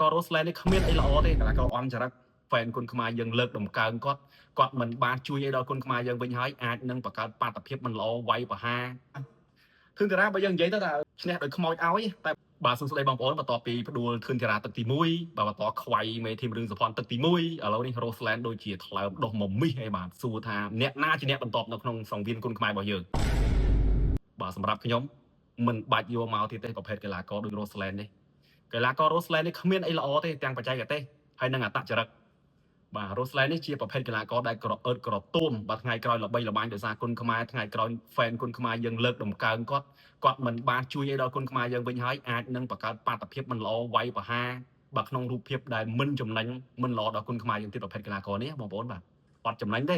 ក៏ Rosland នេះគ្មានអីល្អទេកីឡាករអន់ចរិត fan គុនខ្មែរយើងលើកដំកើងគាត់គាត់មិនបានជួយអីដល់គុនខ្មែរយើងវិញហើយអាចនឹងបង្កើតបាតុភាពមិនល្អវាយប្រហារធឿនតារាបើយើងនិយាយទៅថាឈ្នះដោយខ្មោចឲ្យតែបាទសួស្តីបងប្អូនបន្ទាប់ពីផ្ដួលធឿនតារាទឹកទី1បាទបន្តខ្វាយមេធីមរឿងសុផាន់ទឹកទី1ឥឡូវនេះ Rosland ដូចជាថ្លើមដុះមមីសហើយបាទសួរថាអ្នកណាជាអ្នកបន្ទាប់នៅក្នុងសង្វៀនគុនខ្មែររបស់យើងបាទសម្រាប់ខ្ញុំមិនបាច់យកមកទៀតទេប្រភេទកីឡាករដូច Rosland នេះកីឡាករ Rosland នេះគ្មានអីល្អទេទាំងបច្ចេកទេសហើយនិងអត្តចរិតបាទ Rosland នេះជាប្រភេទកីឡាករដែលក្រអឺតក្រទួមបាទថ្ងៃក្រោយល្បីល្បាញដោយសារគុនខ្មែរថ្ងៃក្រោយ fan គុនខ្មែរយើងលើកដំកើងគាត់គាត់មិនបានជួយអីដល់គុនខ្មែរយើងវិញហើយអាចនឹងបង្កើតបាតុភាពមិនល្អវាយប្រហារបាទក្នុងរូបភាពដែលមិនចំណេញមិនល្អដល់គុនខ្មែរយើងទៀតប្រភេទកីឡាករនេះបងប្អូនបាទអត់ចំណេញទេ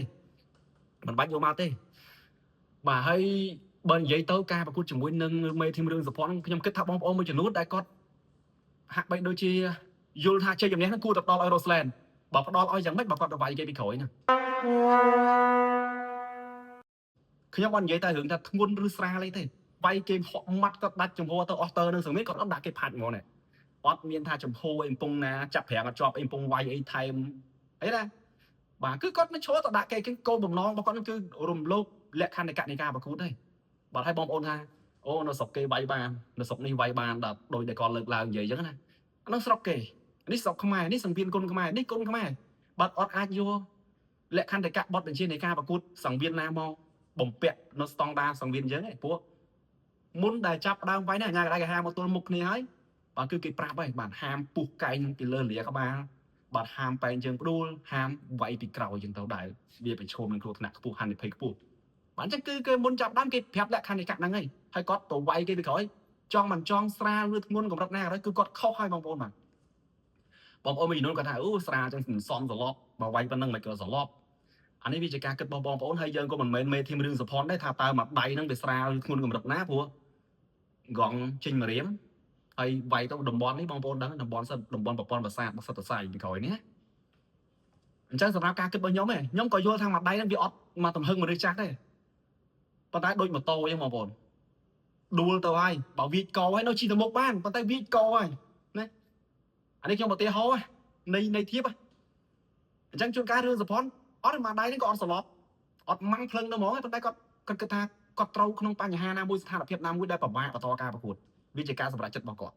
មិនបាច់យកមកទេបាទហើយបើនិយាយទៅការប្រកួតជាមួយនឹងមេធីមរឿងសុផាន់ខ្ញុំគិតថាបងប្អូនមួយចំនួនដែលគាត់ហាក់បីដូចជាយល់ថាជ័យជំនះហ្នឹងគួរតែផ្ដល់ឲ្យ Rosland បើផ្ដល់ឲ្យយ៉ាងម៉េចបើគាត់ទៅវាយគេពីក្រោយណាខ្ញុំអត់និយាយតែរឿងថាធ្ងន់ឬស្រាលអីទេវាយគេហក់ម៉ាត់គាត់ដាច់ចំហទៅអស់តើនឹងសង្វៀនគាត់អត់ដាក់គេផាត់ហ្មងនេះអត់មានថាចំហអីកំពុងណាចាប់ប្រាំងអត់ជាប់អីកំពុងវាយអីថែមអីណាបាទគឺគាត់មិនឈរទៅដាក់គេគឺគោលបំណងរបស់គាត់នឹងគឺរំលោភលក្ខន្តិកៈនៃការប្រកួតទេបាទឲ្យបងប្អូនថាអូនៅស្រុកគេវាយបាននៅស្រុកនេះវាយបានដល់ដោយតែគាត់លើកឡើងនិយាយអញ្ចឹងណាអានោះស្រុកគេនេះស្រុកខ្មែរនេះសង្វៀនគុនខ្មែរនេះគុនខ្មែរបាទអត់អាចយកលក្ខន្តិកៈបទបញ្ជានៃការប្រកួតសង្វៀនណាមកបំពាក់នៅស្តង់ដារសង្វៀនអញ្ចឹងឯងព្រោះមុនដែលចាប់ដើមវាយនេះអាញាកដៃគេហាមមកទល់មុខគ្នាហើយបាទគឺគេប្រាប់ហើយបាទហាមពុះកែងពីលើលាក្បាលបាទហាមបែងជើងផ្ដួលហាមវាយពីក្រោយអញ្ចឹងទៅដែលវាប្រឈមនឹងគ្រោះថ្នាក់ខ្ពស់ហានិភ័យខ្ពស់បាទអញ្ចឹងគឺគេមុនចាប់ដើមគេប្រាប់លក្ខន្តិកៈហ្នឹងហើយហើយគាត់ទៅវាយគេពីក្រោយចង់មិនចង់ស្រាលឬធ្ងន់កម្រិតណាក៏ដោយគឺគាត់ខុសហើយបងប្អូនបាទបងប្អូនមួយចំនួនគាត់ថាអូស្រាលចឹងសន្សំសន្លប់បើវាយប៉ុណ្ណឹងមិនក៏សន្លប់អានេះវាជាការគិតរបស់បងប្អូនហើយយើងក៏មិនមែនមេធីមរឿងសុផាន់ដែរថាតើមួយដៃហ្នឹងវាស្រាលឬធ្ងន់កម្រិតណាព្រោះកងចេញមករៀមហើយវាយទៅតំបន់នេះបងប្អូនដឹងតំបន់សិតតំបន់ប្រព័ន្ធប្រសាទសិតសរសៃពីក្រោយនេះអញ្ចឹងសម្រាប់ការគិតរបស់ខ្ញុំឯងខ្ញុំក៏យល់ថាមួយដៃហ្នឹងវាអត់មកទំហឹងមនុស្សចាស់ទេប៉ុន្តែដូចម៉ូតូអញ្ចឹងបងប្អូនដួលទៅហើយបើវាចកហើយនៅជិះទៅមុខបានប៉ុន្តែវាចកហើយណាអានេះខ្ញុំឧទាហរណ៍នៃធៀបអញ្ចឹងជួនកាលរឿងសុផាន់អត់មួយដៃហ្នឹងក៏អត់សន្លប់អត់ម៉ាំងភ្លឹងទៅហ្មងប៉ុន្តែគាត់គាត់គិតថាគាត់ត្រូវក្នុងបញ្ហាណាមួយស្ថានភាពណាមួយដែលពិបាកបន្តការប្រកួតវាជាការសម្រេចចិត្តរបស់គាត់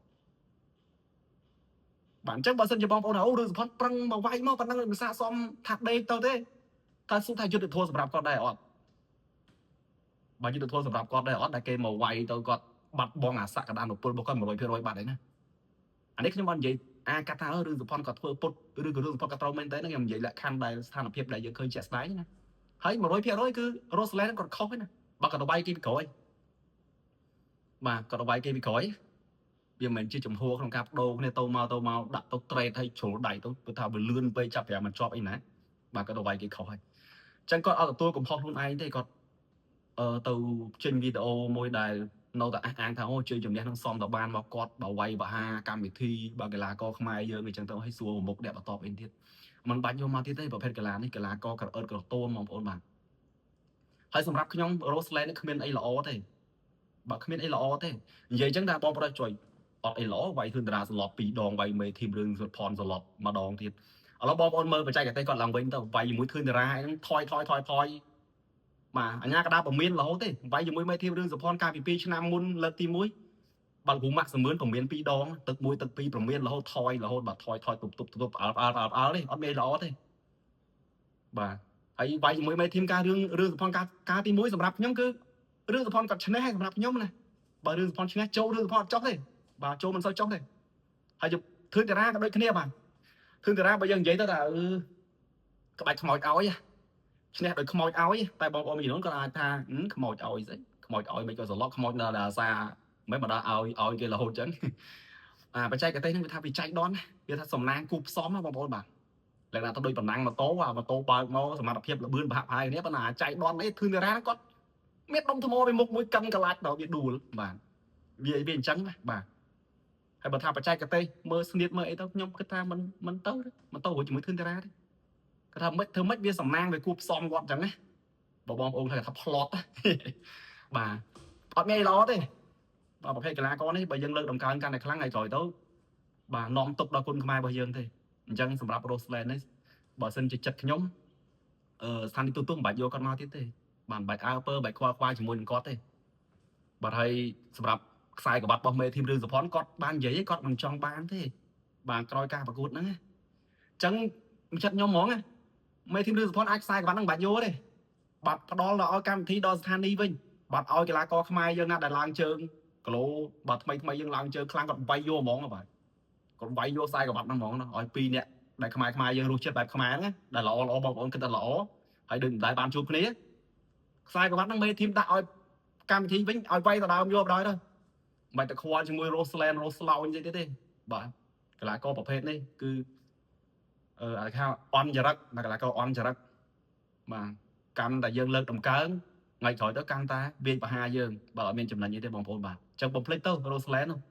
បាទអញ្ចឹងបើសិនជាបងប្អូនអូរឿងសុផាន់ប្រឹងមកវាយមកប៉ុណ្ណឹងមិនស័ក្តិសមថាដេកទៅទេតើសួរថាយុទ្ធធម៌សម្រាប់គាត់ដែរអត់បើយុទ្ធធម៌សម្រាប់គាត់ដែរអត់ដែលគេមកវាយទៅគាត់បាត់បង់អាសក្តានុពលរបស់គាត់100%បាត់ហើយណាអានេះខ្ញុំអត់និយាយអាកាត់ថារឿងសុផាន់គាត់ធ្វើពុតឬក៏រឿងសុផាន់គាត់ត្រូវមែនតើខ្ញុំនិយាយលក្ខខណ្ឌដែលស្ថានភាពដែលយើងឃើញជាក់ស្ដែងណាហើយ100%គឺ Rosland គាត់ខុសហើយណាបើគាត់ទៅវាយគេពីក្រោយបាទគាត់ទៅវាយគេពីក្រោយវាមិនមែនជាចំហក្នុងការបដូរគ្នាទៅមកទៅមកដាក់ទៅត្រេតហើយជ្រុលដៃទៅគឺថាវាលឿនពេកចាប់ប្រាំមិនជាប់អីណាបាទគាត់ទៅវាយគេខុសហើយអញ្ចឹងគាត់អត់ទទួលកំហុសខ្លួនឯងទេគាត់អឺទៅចេញវីដេអូមួយដែលនៅតែអះអាងថាអូជ័យជំនះនឹងសមតបានមកគាត់បើវាយបហាកម្មវិធីបើកីឡាករខ្មែរយើងអញ្ចឹងទៅឲ្យសួរមុខអ្នកបន្តអីទៀតមិនបាច់យកមកទៀតទេប្រភេទកីឡានេះកីឡាករក្រអឺតក្រទួមបងប្អូនបាទហើយសម្រាប់ខ្ញុំ Rosland នេះគ្មានអីល្អទេបើគ្មានអីល្អទេនិយាយអញ្ចឹងថាបងប្រុសជួយអត់អីល្អវាយធឿនតារាសន្លប់2ដងវាយមេធីមរឿងសុផនសន្លប់ម្ដងទៀតឥឡូវបងប្អូនមើលបច្ចេកទេសគាត់ឡើងវិញទៅវាយជាមួយធឿនតារាហ្នឹងថយថយថយថយបាទអញ្ញាកដាពមៀនរហូតទេវាយជាមួយមេធីមរឿងសុផនកាលពី2ឆ្នាំមុនលើកទី1បាល់គ្រូម៉ាក់សមឿនពមៀន2ដងទឹក1ទឹក2ប្រមៀនរហូតថយរហូតបាទថយថយទប់ទប់ទប់អើអើអើអើទេអត់មានល្អទេបាទហើយវាយជាមួយមេធីមការរឿងរឿងសុផនការការទី1សម្រាប់ខ្ញុំគឺរឿងសុផនគាត់ឈ្នះហើយសម្រាប់ខ្ញុំណាបើរឿងសុផនឈ្នះចូលរឿងសុផនអត់ចុះទេបាទចូលមិនសូវចុះទេហើយធឿនតារាក៏ដូចគ្នាបាទធឿនតារាបើយើងនិយាយទៅថាអឺក្បាច់ខ្មោចឲ្យឈ្នះដោយខ្មោចឲ្យតែបងប្អូនមួយចំនួនគាត់អាចថាខ្មោចឲ្យស្អីខ្មោចឲ្យមិនក៏សន្លប់ខ្មោចដល់អាសាមិនមកដល់ឲ្យឲ្យគេរហូតចឹងអាបច្ចេកទេសហ្នឹងវាថាវាចៃដន្យវាថាសំណាងគូផ្សំណាបងប្អូនបាទលក្ខណៈទៅដូចប៉ុណ្ណឹងម៉ូតូអាម៉ូតូបើកមកសមត្ថភាពលបឿនប្រហាក់ប្រហែលគ្នាប៉ុន្តែអាចៃដន្យអីធឿនតារាគាត់មានដុំថ្មពីមុខមួយកឹងកលាច់ដល់វាដួលបាទវាវាអញ្ចឹងណាបាទហើយបើថាបច្ចេកទេសមើលស្នៀតមើលអីទៅខ្ញុំគិតថាមិនមិនទៅមិនទៅរួចជាមួយធឿនតារាទេគាត់ថាមិនធ្វើម៉េចវាសំណាងវាគួបផ្សំគាត់អញ្ចឹងណាបើបងប្អូនថាផ្លត់បាទអត់មានអីល្អទេបាទប្រភេទកីឡាករនេះបើយើងលើកដំកើងកាន់តែខ្លាំងហើយក្រោយទៅ បាទនាំទុកដល់គុណខ្មែររបស់យើងទេអញ្ចឹងសម្រាប់ Roseland នេះបើសិនជាចិត្តខ្ញុំអឺស្ថានីយ៍ទូទស្សន៍មិនបាច់យកគាត់មកទៀតទេបាទមិនបាច់អើពើមិនបាច់ខ្វល់ខ្វាយជាមួយនឹងគាត់ទេបាទហើយសម្រាប់ខ្សែក្បាត់របស់មេ team រឿងសុផនគាត់បាននិយាយគាត់មិនចង់បានទេបាទក្រោយការប្រកួតហ្នឹងណាអញ្ចឹងចិត្តខ្ញុំហ្មងណាមេ team រឿងសុផនអាចខ្សែក្បាត់ហ្នឹងមិនបាច់យកទេបាទផ្ដល់ដល់ឲ្យកម្មវិធីដល់ស្ថានីយ៍វិញបាទឲ្យកីឡាករខ្មែរយើងណាដែលឡើងជើងគីឡូបាទថ្មីថ្មីយើងឡើងជើងខ្លាំងគាត់វាយយកហ្មងបាទគាត់វាយយកខ្សែក្បាត់ហ្នឹងហ្មងណាឲ្យពីរនាក់ដែលខ្មែរខ្មែរយើងរស់ចិត្តបែបខ្មែរហ្នឹងដែលល្អល្អបងប្អូនគិតថាល្អហើយដូចមិនដែលបានជួបគ្នាខ្សែក្បាត់ហ្នឹងមេ team ដាក់ឲ្យកម្មវិធីវិញឲ្យវាយទៅដើមយកបណ្ដោយទៅមិនបាច់ទៅខ្វល់ជាមួយ Roseland Roselawn អីទៀតទេបាទកីឡាករប្រភេទនេះគឺអឺអាចថាអន់ចរិតបាទកីឡាករអន់ចរិតបាទកាន់តែយើងលើកតម្កើងថ្ងៃក្រោយទៅកាន់តែវាយបហាយើងបើអត់មានចំណេញអីទេបងប្អូនបាទអញ្ចឹងបំភ្លេចទៅ Roseland នោះ។